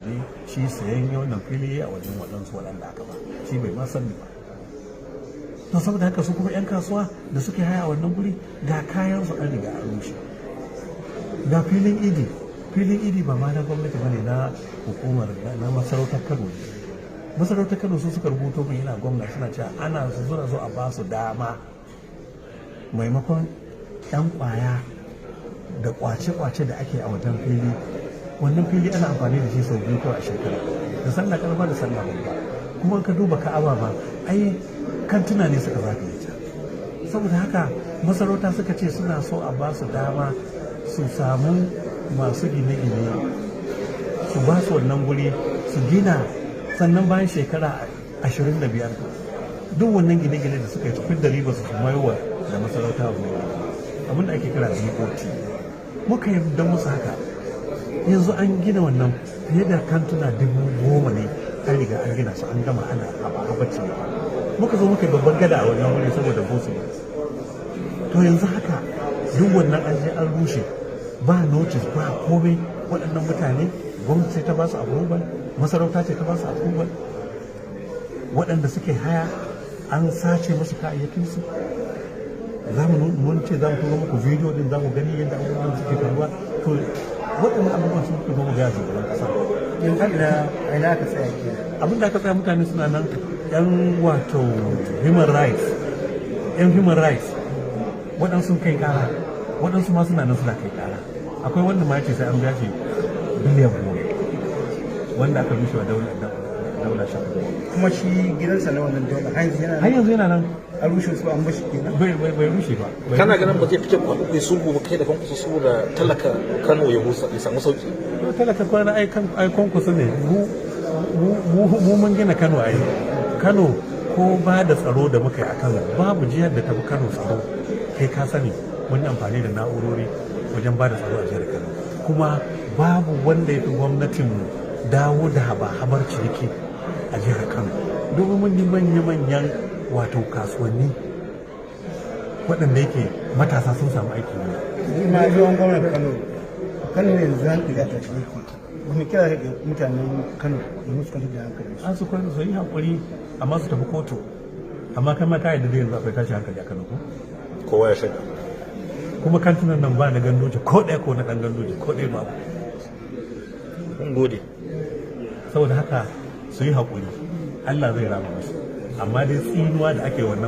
Shi sayan wannan fili a wajen waɗansu waɗanda aka ba shi, bai ma sani ba. To, saboda haka su kuma 'yan kasuwa da suke haya a wannan guri, ga kayan su an riga an rushe. Ga filin Idi. Filin Idi ba ma na gwamnati bane, na hukumar na masarautar Kano ne. Masarautar Kano su suka rubuto min, yana gwamna, suna cewa ana su suna so a ba su dama maimakon 'yan kwaya da kwace-kwace da ake a wajen fili. Wannan fili ana amfani da shi sau biyu kawai a shekara, da sallah karama da sallah babba. Kuma ka duba Ka'aba ba, ai kantuna ne suka zagaye ta. Saboda haka masarauta suka ce suna so a ba su dama su samu masu gine-gine, su ba su wannan guri su gina, sannan bayan shekara 25 duk wannan gine-gine da suka yi, su da riba su maiwa da masarauta wannan abin da ake kira BOT. Muka yi don musu haka. Yanzu an gina wannan fiye da kantuna 10,000 ne, an riga an gina su, an gama, ana haba-habaci. Muka zo muka yi babban gada a wannan wuri saboda bosu. To, yanzu haka duk wannan an je an rushe, ba notice, ba komai. Waɗannan mutane, gwamnati ta ba su approval, masarauta ce ta ba su approval. Waɗanda suke haya an sace musu kayayyakinsu. Za mu mun ce za mu turo muku bidiyo din, za mu gani yadda abubuwan suke faruwa. To, waɗannan abubuwan sun fito mu ga shugaban ƙasa. Yanzu ina aka tsaya kenan? Abin da aka tsaya, mutane suna nan, yan wato human rights, yan human rights, waɗansu kai ƙara, waɗansu ma suna nan suna kai ƙara. Akwai wanda ma ce sai an biya shi biliyan 10, wanda aka rushe wa Daula Shafi. Kuma shi gidansa na wannan Daula har yanzu yana Har yanzu yana nan. An rushe su, an bashi kenan? Bai rushe ba. Kana ganin ba zai fice ku haɗu ku yi sulhu ba, kai da kanku, saboda talaka Kano ya husa, ya samu sauki? To, talaka kwana ai kan ai Kwankwaso ne. Mu mun gina Kano. Ai Kano ko ba da tsaro da muka yi a Kano, babu jihar da tafi Kano tsaro. Kai ka sani, mun yi amfani da na'urori wajen ba da tsaro a jihar Kano. Kuma babu wanda ya fi gwamnatin dawo da haba-habar ciniki a jihar Kano, domin mun yi manya-manyan wato kasuwanni waɗanda yake matasa sun samu aiki ne. Ma zuwan gwamnan Kano, Kano yanzu hankali a tashi yake. Wani kira ga mutanen Kano domin su kwantar da hankali? An su kwantar, su yi haƙuri, amma su tafi kotu. Amma kai ma ka yadda da yanzu akwai tashi hankali a Kano, ko? Kowa ya shaida. Kuma kantunan nan ba na Ganduje ko ɗaya, ko na ɗan Ganduje ko ɗaya babu. Mun gode. Saboda haka su yi haƙuri, Allah zai rama musu, amma dai tsinuwa da ake wannan